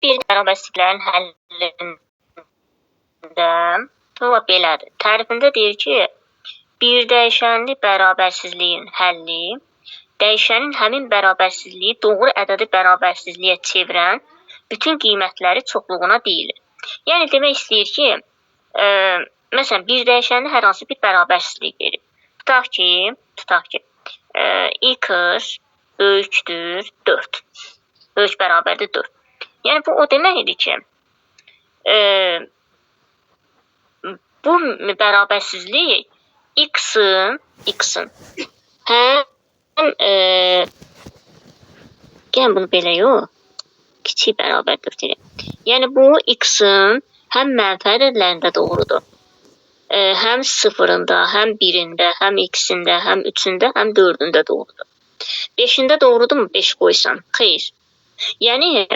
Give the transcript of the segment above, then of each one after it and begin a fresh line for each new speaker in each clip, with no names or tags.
Bir bərabərsizliklərin həllində bu belədir. Tərifində deyir ki, bir dəyişənli bərabərsizliyin həlli dəyişənin həmin bərabərsizliyi doğru ədədi bərabərsizliyə çevirən bütün qiymətləri çoxluğuna deyilir. Yəni demək istəyir ki, məsələn, bir dəyişənli hər hansı bir bərabərsizlik verir. Tutaq ki, x böyükdür 4. Böyük bərabərdir 4. Yəni bu o deməkdir ki, bu bərabərsizlik x-in həm gəlin bunu belə yox, kiçik bərabər 4 eləyək. Yəni bu x-in həm mənfi ədədlərində doğrudur, həm sıfırında, həm birində, həm x-ində, həm üçündə, həm dördündə doğrudur. 5-ində doğrudurmu 5 qoysan? Xeyr. Yəni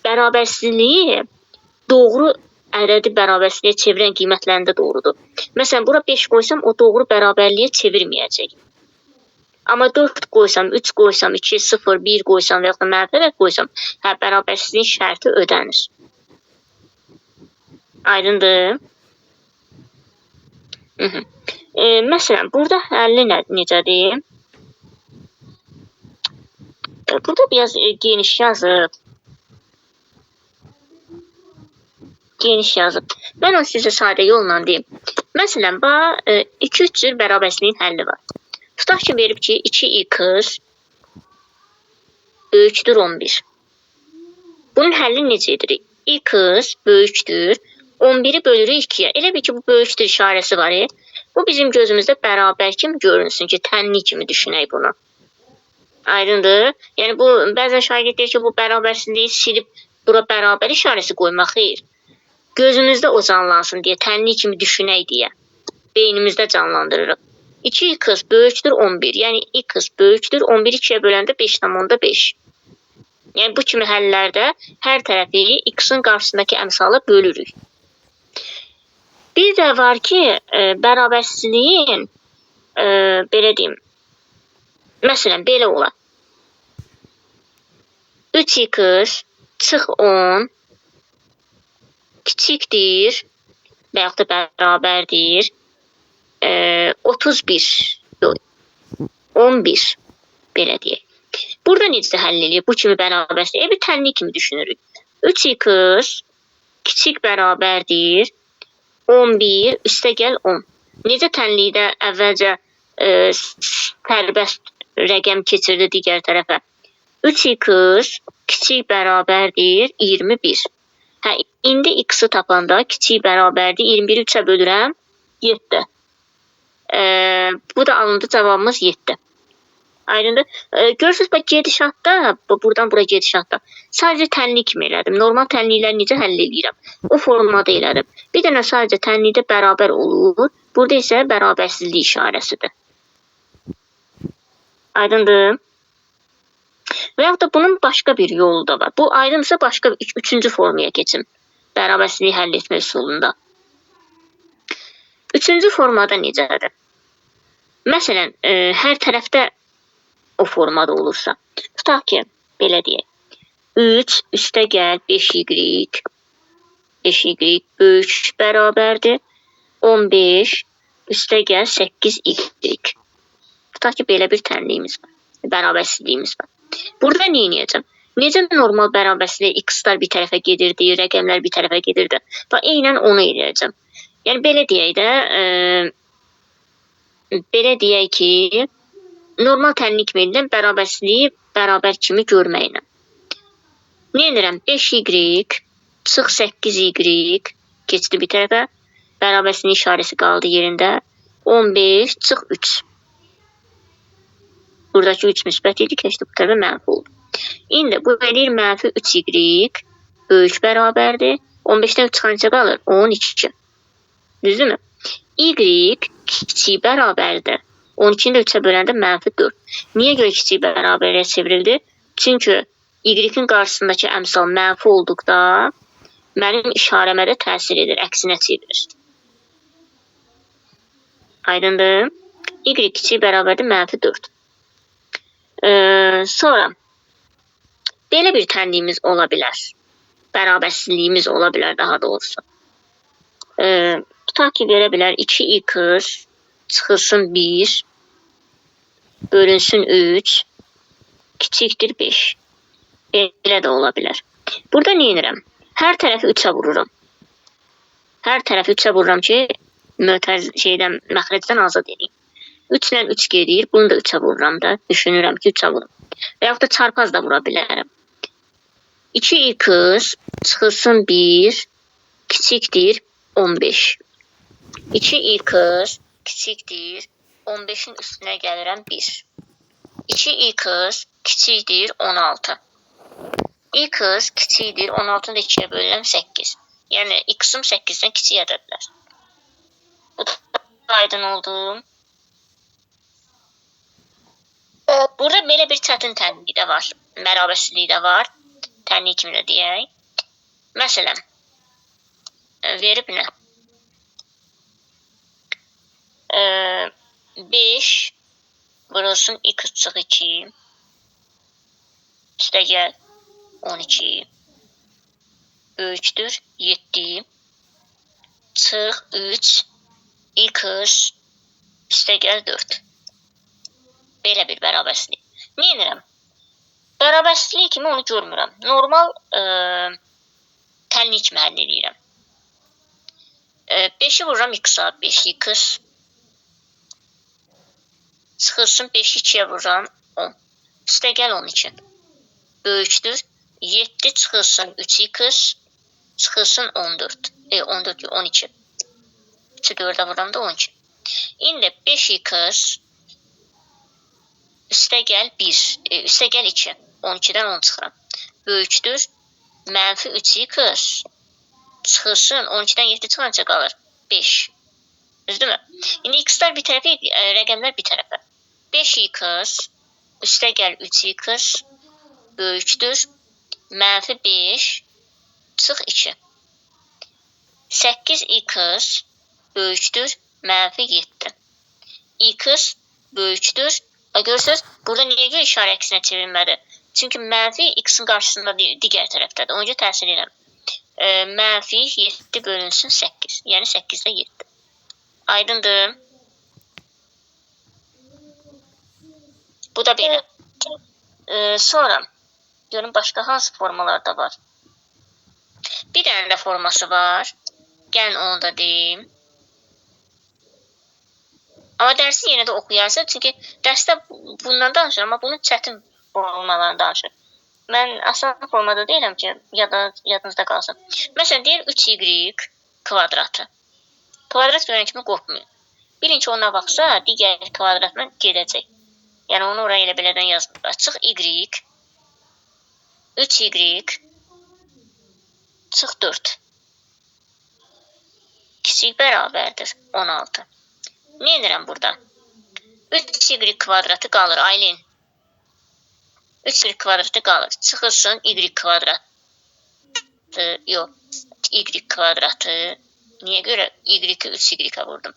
bərabərsizliyi doğru ədədi bərabərsizliyə çevirən qiymətlərində doğrudur. Məsələn, bura 5 qoysam, o doğru bərabərliyə çevirməyəcək. Amma 4 qoysam, 3 qoysam, 2, 0, 1 qoysam və yaxud da mənfi ədəd qoysam, hə, bərabərsizliyin şərti ödənir. Aydındır? Məsələn, burada həlli necədir? Burada biraz geniş yazıb. Geniş yazıb. Mən onu sizə sadə yolla deyim. Məsələn, 2-3 cür bərabərsizliyin həlli var. Tutaq ki, verib ki, 2x böyükdür 11. Bunun həlli necə edirik? X böyükdür 11-i bölürük 2-yə. Elə bil ki, bu böyükdür işarəsi var. Bu bizim gözümüzdə bərabər kimi görünsün ki, tənlik kimi düşünək bunu. Aydındır? Yəni, bu, bəzən şagird deyir ki, bu bərabərsizliyi silib bura bərabər işarəsi qoymaq xeyr. Gözümüzdə o canlansın deyə, tənlik kimi düşünək deyə. Beynimizdə canlandırırıq. 2x böyükdür 11. Yəni, x böyükdür 11-i 2-yə böləndə 5,5. Yəni, bu kimi həllərdə hər tərəfi x-in qarşısındakı əmsala bölürük. Bir də var ki, bərabərsizliyin, belə deyim, məsələn, belə olar. 3x çıx 10 kiçikdir və yaxud da bərabərdir 31, yox, 11, belə deyək. Burada necə həll eləyir? Bu kimi bərabərsizlik. Bir tənlik kimi düşünürük. 3x kiçik bərabərdir 11, üstə gəl 10. Necə tənlikdə əvvəlcə sərbəst rəqəm keçirdi digər tərəfə? 3x kiçik bərabərdir 21. Hə, indi x-i tapanda kiçik bərabərdir 21-i 3-ə bölürəm 7. Bu da alındı, cavabımız 7. Aydındır. Görürsünüz, bax, gedişatda, buradan bura gedişatda sadəcə tənlik kimi elədim. Normal tənlikləri necə həll eləyirəm? O formada elədim. Bir dənə sadəcə tənlikdə bərabər olur. Burada isə bərabərsizlik işarəsidir. Aydındır. Və yaxud da bunun başqa bir yolu da var. Bu aydınsa başqa bir, üçüncü formaya keçim. Bərabərsizliyi həll etmə üsulunda. Üçüncü formada necədir? Məsələn, hər tərəfdə o formada olursa. Tutaq ki, belə deyək. 3 üstə gəl 5y, 5y böyük bərabərdir. 15 üstə gəl 8y. Tutaq ki, belə bir tənliyimiz var, bərabərsizliyimiz var. Burada nə edəcəm? Necə normal bərabərsizlik x-lar bir tərəfə gedirdi, rəqəmlər bir tərəfə gedirdi. Bax, eynən onu eləyəcəm. Yəni, belə deyək də, belə deyək ki, normal tənlik edirəm, bərabərsizliyi bərabər kimi görməklə. Nə edirəm? 5y çıx 8y keçdi bir tərəfə. Bərabərsizliyin işarəsi qaldı yerində. 15 çıx 3. Buradakı 3 müsbət idi, keçdi bu tərəfə mənfi oldu. İndi bu eləyir mənfi 3y böyük bərabərdir. 15-dən 3 çıxan neçə qalır? 12. Düzdürmü? Y kiçik bərabərdir. 12-ni də 3-ə böləndə mənfi 4. Niyə görə kiçik bərabərliyə çevrildi? Çünki y-in qarşısındakı əmsal mənfi olduqda mənim işarəmə də təsir edir, əksinə çevirir. Aydındır? Y kiçik bərabərdir mənfi 4. Sonra Belə bir tənliyimiz ola bilər. Bərabərsizliyimiz ola bilər daha doğrusu. Tutaq ki, verə bilər 2x çıxılsın 1 bölünsün 3 kiçikdir 5. Belə də ola bilər. Burada nə edirəm? Hər tərəfi 3-ə vururam. Hər tərəfi 3-ə vururam ki, mötəriz şeydən, məxrəcdən azad edeyim. 3 ilə 3 gedir. Bunu da 3-ə vururam da. Düşünürəm ki, 3-ə vururum. Və yaxud da çarpaz da vura bilərəm. 2x çıxılsın 1 kiçikdir 15. 2x kiçikdir 15-in üstünə gəlirəm 1. 2x kiçikdir 16. X kiçikdir 16-nı da 2-yə bölürəm 8. Yəni x-im 8-dən kiçik ədədlər. Bu da aydın oldu.
Evet.
Burada belə bir çətin tənlik də var. Bərabərsizlik də var. Tənlik kimi də deyək. Məsələn, verib nə? 5 vurulsun x çıx 2 üstəgəl 12 böyükdür 7 çıx 3 x üstəgəl 4. Belə bir bərabərsizlik. Nə edirəm? Bərabərsizlik kimi onu görmürəm. Normal tənlik kimi həll eləyirəm. 5-i vururam x-a, 5x çıxılsın 5-i 2-yə vururam 10. Üstəgəl 12. Böyükdür. 7 çıxılsın 3x çıxılsın 14. 14 yox, 12. 3-ü 4-ə vururam da 12. İndi 5x üstəgəl 1, üstəgəl 2. 12-dən 10 çıxıram. Böyükdür. Mənfi 3x çıxılsın 12-dən 7 çıxan neçə qalır? 5. Düzdürmü? İndi x-lər bir tərəfə, rəqəmlər bir tərəfə. 5x üstəgəl 3x böyükdür. Mənfi 5 çıx 2. 8x böyükdür. Mənfi 7. X böyükdür. Görürsünüz, burada niyə görə işarə əksinə çevrilmədi? Çünki mənfi x-in qarşısında digər tərəfdədir. Ona görə təsir eləmir. Mənfi 7 bölünsün 8. Yəni 8-də 7. Aydındır. Bu da belə. Sonra görün başqa hansı formalarda var. Bir dənə də forması var. Gəlin onu da deyim. Amma dərsi yenə də oxuyarsınız. Çünki dərsdə bundan danışır, amma bunun çətin formalarını danışır. Mən asan formada deyirəm ki, yadınızda qalsın. Məsələn, deyir 3y kvadratı. Kvadrat görən kimi qorxmayın. Bilin ki, ona baxsa, digər kvadratla gedəcək. Yəni, onu oraya elə belədən yazmırlar. Çıx y, 3y, çıx 4. Kiçik bərabərdir 16. Nə edirəm burada? 3y kvadratı qalır, Aylin. 3y kvadratı qalır. Çıxılsın y kvadratı, yox, y kvadratı. Niyə görə y-i 3y-ə vurdum?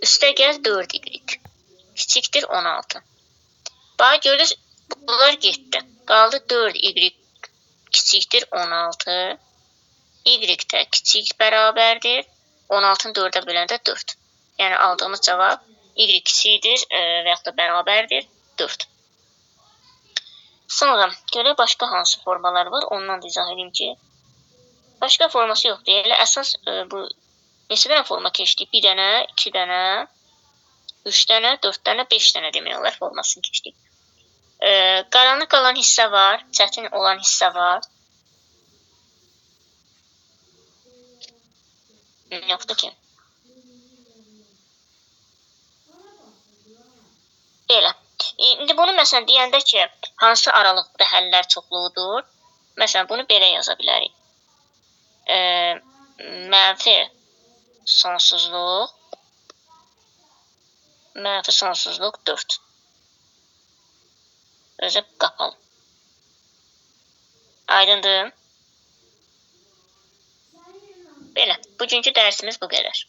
Üstəgəl 4y. Kiçikdir 16. Bax, gördünüz, bunlar getdi. Qaldı 4y kiçikdir 16. Y də kiçik bərabərdir. 16-nı 4-ə böləndə 4. Yəni, aldığımız cavab y kiçikdir və yaxud da bərabərdir 4. Sonra, görək başqa hansı formalar var, ondan da izah edeyim ki, başqa forması yoxdur. Elə əsas bu neçə dənə forma keçdik? 1 dənə, 2 dənə, 3 dənə, 4 dənə, 5 dənə demək olar formasını keçdik. Qaranlıq qalan hissə var, çətin olan hissə var. Yoxdur ki. Belə. İndi bunu məsələn deyəndə ki, hansı aralıqda həllər çoxluğudur? Məsələn, bunu belə yaza bilərik. Mənfi sonsuzluq, mənfi sonsuzluq 4. Özü qapalı. Aydındır? Belə. Bugünkü dərsimiz bu qədər.